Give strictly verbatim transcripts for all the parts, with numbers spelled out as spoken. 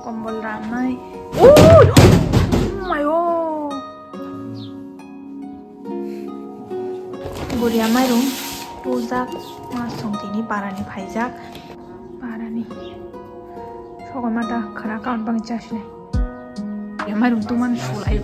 Kombol ramnai. Ui! Mayo! Buria mairung tujak, ma song tini parani phaijak. Parani. Sokoi mata khara kaun bang chasinai. Buria mairung tuman sulai.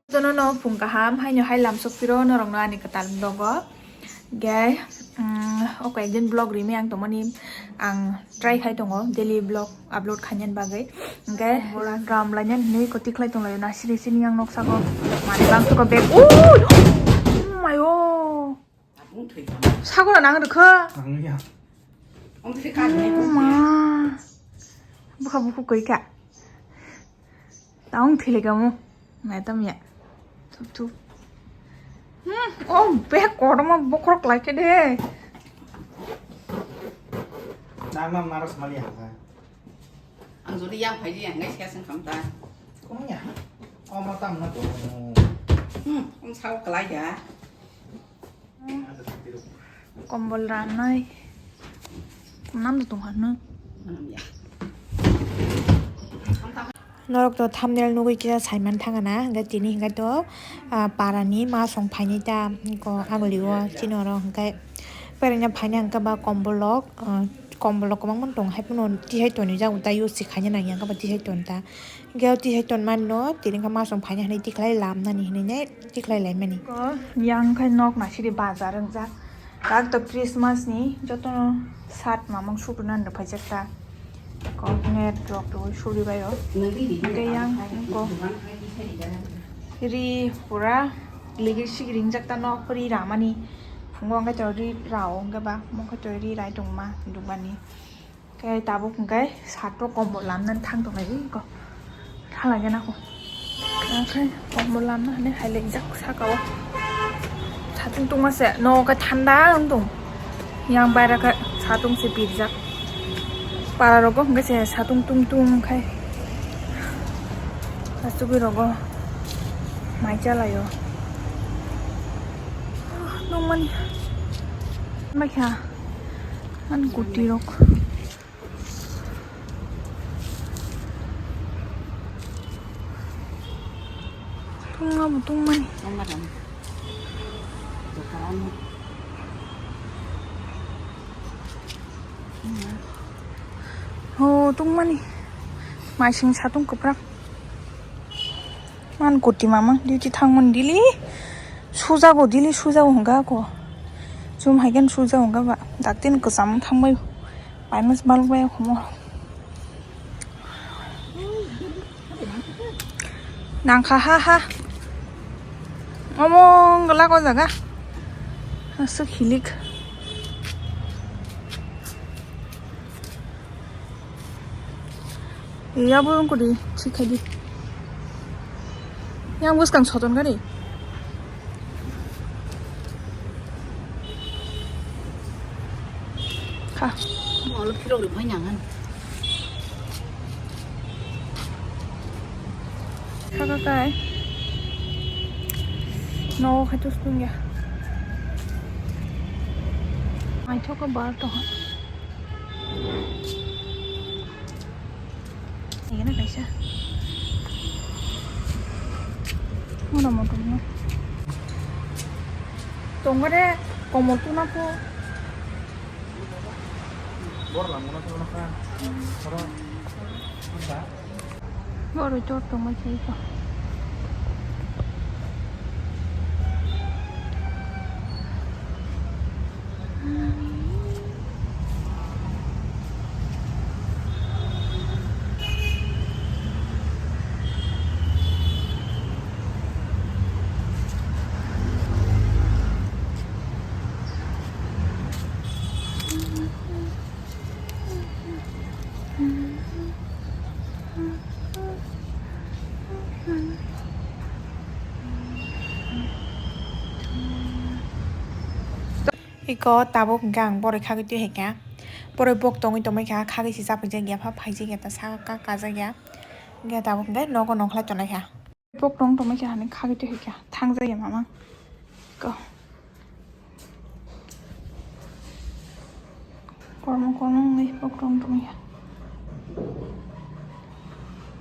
Jotono no phung kaham, haino hai lamsok phiro norokno ani kwtal vlogo. Ge, um, o koi ekdin vlog rimwi ang tongmani, ang try khai tongo daily vlog upload khainani bagwi. Ge, ram lainani hinwi ko tikhlai tonglaio na siri siri ang noksago. Mani bang suka bag. Ui! Oh my oh! Sagora nang rwkha. Ang ya. Ong thwi ka nai. Ma. Bukha bukhu koi ka. Taung thile kamu. Nai tam ya. Thup thup. Hmm, oh, bag kotorma bokhorok lai khe de. Nang ma maros mali haka. Ang jodi yang phai di, yang ngai sia seng kham ta. Kono ya? Oh, ma tam na to. Hmm, ang sao kalai ya. Kombol ramnai. Nam do tong hanu. Nam ya. Norok to thumbnail nugui kisa saiman thangana, hingke tini hingke to, ah, parani ma song phaini ta, ko aguli o chini oro hingke. Perina phaini hingke ba kombolok, ah, kombolok kwbangma tong hai phano tihai tonijak ta use khaina nangya hingke ba tihai ton ta. Hingke o tihai tonmani no tini hingke ma song phaini hinui tikhlai lamnani hinui ne tikhlai laimani. Ko yang khai nok nasiri bazar wngjak. Kak to Christmas ni jotono sat mamung subruna no phaijak ta. Kok net rok rwi suri bai o. Hingke yang ko ri pura ligi sigiri wngjak ta nok ri ramani. Phungo hingke to ri rao hingke ba mo hingke to ri rai tongma dugani. Hingke tabuk hingke satok kombo lamnani thang tonglai ko. Thala gena ko. Oke, kombo lamna hane hai lek jak saka o. Satung tungma se, no ka thanda wng tong. Yang baira ka satung se pirjak. Para rogo hingke se satung tung tung khai. Asugui rogo mai chalayo. Nongmani. Mai kha. An kuti rok. Tungma bo tungmani. Ho tungmani. Maising satung kwprak. Man koti mama duty thangmani daily sujago, daily sujago hwnka ko. Chum hai khe sujago hwnka ba. Dakti ni kwcham thangbai. Paimans balok bai khomo. Nangkha ha ha. Omo ngla ko jaga. Aswk hilik. Yabo wngkudi thik khai di. Yang bwskang soton gari. Kha. Olo phirok ri phai nang. Kha kha kai. No khai tus tungya. Ai thok bar to ha. Ini kaisa. Mona motor no. Tongore komor tuna po. Bor lam mona tuna ka. Bor. Bor jor tongma sai ko. Iko tabuk hingke ang boroi khagwi twi hai kha. Boroi bok tongwi tongbai kha, khagwi se chapajak ya, pha phaijak ya, ta saka kajak ya. Hingke tabuk hingke nogo nongkhlai tongnai kha. Pok tong tongmai kha hani khagwi twi hai kha thangjak ya mama. Ko. Kormo kormo wngwi pok tong tong ya.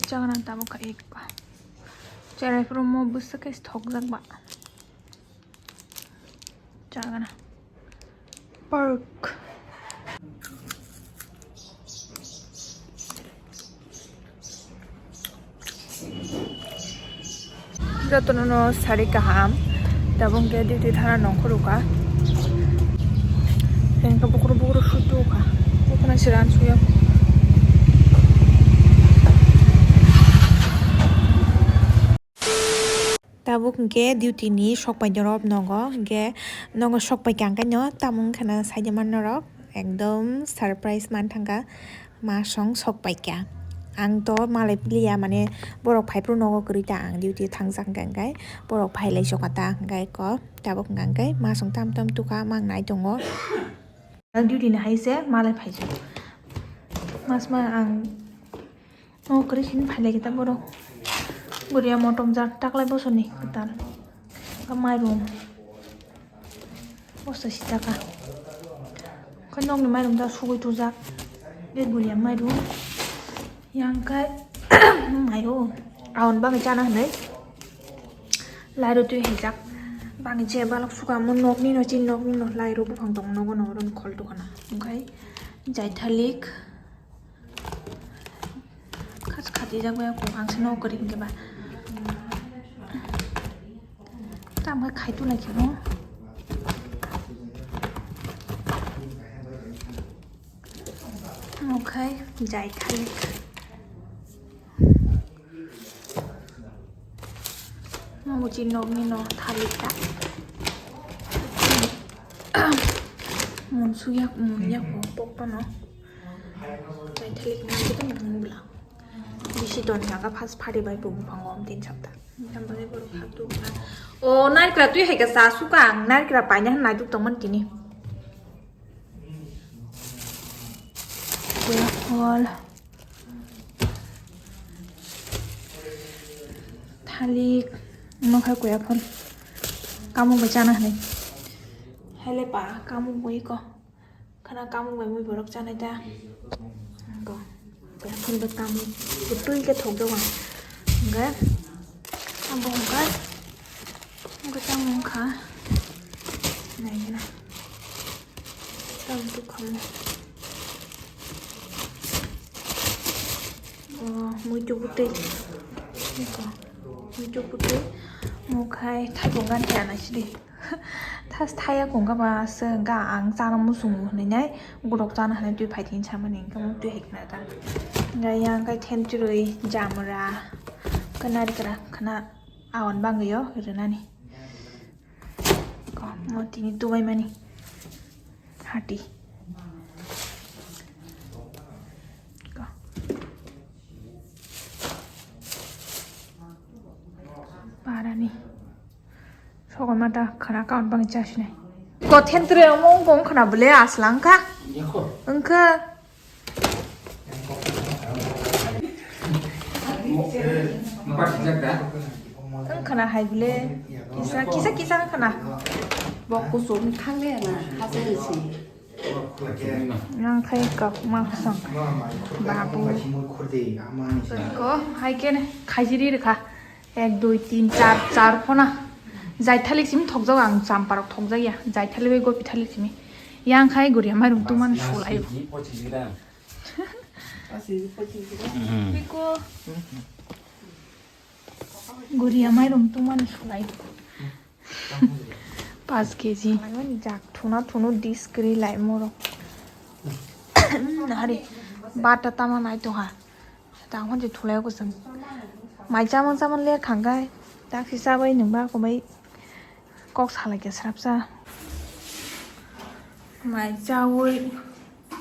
Chagana tabuk kha ek ba. Cherai phuru mo bwswk khe thokjak ba. Chagana. Pork. Jotono no sari kaham. Tabuk hwnkhe duty thana nongkhorokha. Hwnkhe bukhuru bukhuru sutukha. Bukhuna siran suya. Tabuk hwnkhe duty ni sok pai norok nogo, hwnkhe nogo sok pai kha hwnkhe no tamo wngkha na saida man norok, ekdom surprise man thangkha, masong sok pai kha. Ang to malai piliya, mane borok phai phuru nogo kwrwi ta, ang duty thangjak hwnkha hwnkhe borok phai lai sokha ta hwnkhe ko tabuk hwnkha hwnkhe masong tam tam tukha mang nai tongo. Ang duty ni hai se malai phai jak. Mas ma ang no kwrwi sini phai lai kita borok. Guriya motom jak taklai bosoni kwtal. Ka mairum. Bosta sitaka. Kha nokni mairum da sugui tujak. Ge guriya mairum. Yang kai mayo. Aon bangwi chana hinwi. Lairo twi haijak. Bangwi je balok suka mo nokni no chin nokni no lairo buphang tong nogo no ron khol tukana. Okai jaithalik. Khas khati jak bai ko ang se no kori ke ba. Tam khai tu lai ke no. Okai jaithalik. Mo uchi nokni no thalik ta. Mun suyak mun yak bo pokto no. Thalik man kita mun bla. Bisi don jaga pas phari bai bo buphango om tin sapta. Jambale borok hatu ka. O narikra twi hai ka sa suka ang narikra paina han nai duk tongman tini. Kuya phol. Thalik. Omo khe kuya phol. Kamung bai chana hinwi. Hele pa, kamung bai ko. Khana kamung bai mui borok chanai ta. Ko. Kuya phol bai kamung. Twi khe thok jago. Hingke. Abo hingke. Hingke kamung kha. Nai gana. Tam tu kham. Oh, muitu butui. Eko. Muitu butui. Mukhai thaibo gan thaya na sidi. Thas thaya kong ga ba se ga ang chana musungu hinwi nai. Gurok chana hinwi twi phai thin samani hingke mo twi hai khna ta. Ga yang kai then chirui jamra. Kanari kara khna awan bangyo rinani. Ko, mo tini tubai mani. Hati. Ko. Parani. Sokol mata khana kaun bang chasinai. Ko thentre omo ongkong khana bole aslang kha. Yako. Engkha. Wng khana hai bole kisa, kisa, kisa wng khana. Bok kuchuk ni thang le na, haste ni si. Nang khai kok ma khosong. Babu. Ko hai kene khaijiri rikha. Ek, dui, tin, char, char phona. Jaithalik simi thokjago ang, champarok thokjakya. Jaithalik bai gopi thalik simi. Yang khai guriya mairum tungmani sulaio. Biko guriya mairum tungmani sulaio. Paanch K G. Jak thuna thunu dis kwrwi lai moro. Hari bata tama nai tongha. Tang hwnse thulai o kwchwng. Mai chamang chamang le khangkai. Taksi chabai nwngba kwbai kok salai khe srapsa. Mai chaui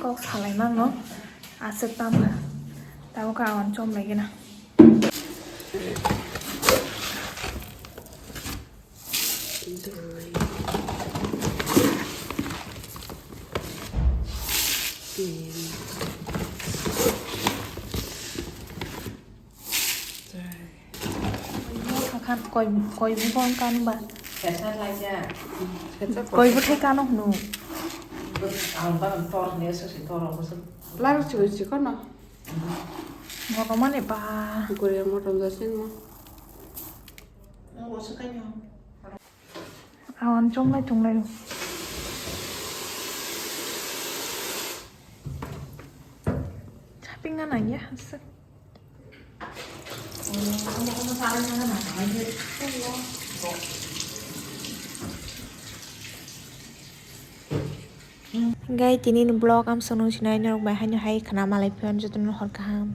kok salai mano. Aswk tamo. Tabuk khe awan chom lai gana. Kan koi, koi bu bong kan ba. Kesa laija. Kesa koi bu thai kano hnu. Ang ba tor ne so si tor ko so. Lar si si kono. Moto mane ba. Kore moto jasin mo. Ngo so kanyo. Awan chom lai tung lai. Shopping na nang ya. Gai tini ni vlog am sono sinai norok bai haino hai khna malai phiyo jotono hor kaham.